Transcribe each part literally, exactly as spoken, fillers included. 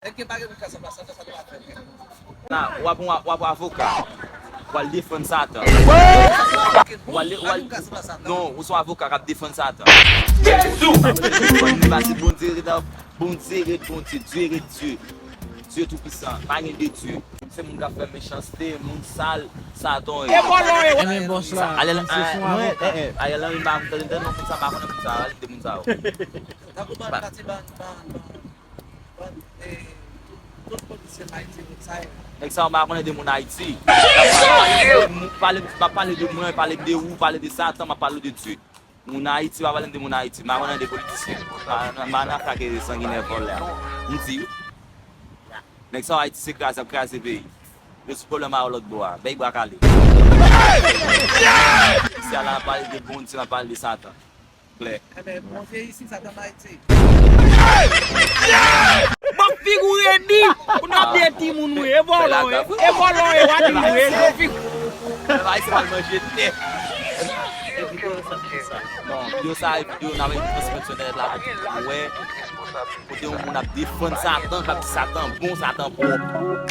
Èske pa gen moun ka sanble a Satan, Satan pa fè l? Nan, w ap, w ap, w ap avoka. W al defann Satan. W al, w al, non, ou se yon avoka k ap defann Satan. Jezi! Bondye ret, Bondye ret, Bondye, Dye ret, Dye. Dye tou pisan. Pa gen de Dye. Se moun k ap fè mechanste, moun sal, Satan. E vòlò yo. Enben bòs la, misye se yon avoka. Ariel Henry, m pa konn tande non, moun sa, m pa konnen moun sa, al de moun sa yo. Tankou ban, pati ban, ban, ban, ban, eh, tout politisyen Ayiti, nèg sa yo. Nèg sa yo, m pa konnen de moun Ayiti. M ap pale, m ap pale de mwen, pale de ou, pale de Satan, m ap pale de Dye. Moun Ayiti, pa pale m de moun Ayiti, m pa konnen de politisyen. M pa, m pa nan afè ke sanginè vòlè a. M di wi. Nèg sa yo Ayiti se kraze, ap kraze peyi. Yo sou pwoblèm a yo lòt bò a. Bèy bwa kale. Isi a la, m ap pale de Bondye, m ap pale de Satan. Klè. Enben, Bondye isi, Satan Ayiti. M ap figure di pou n ap de timoun wi. E vòlò, e, e vòlò, e w a di wi. E vòlò. Ayisyen pral manje tè. Non, videyo sa, e videyo n ap transmèt sou entènèt la pou tout moun wè. Kote yon moun ap defann Satan, k ap di Satan bon, Satan pwòp.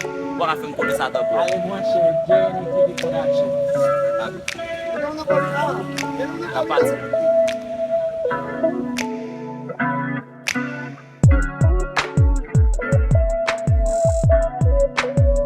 Ou pa ka fè m konnen Satan pwòp. Ale branche, J N T V Production. N ap pati.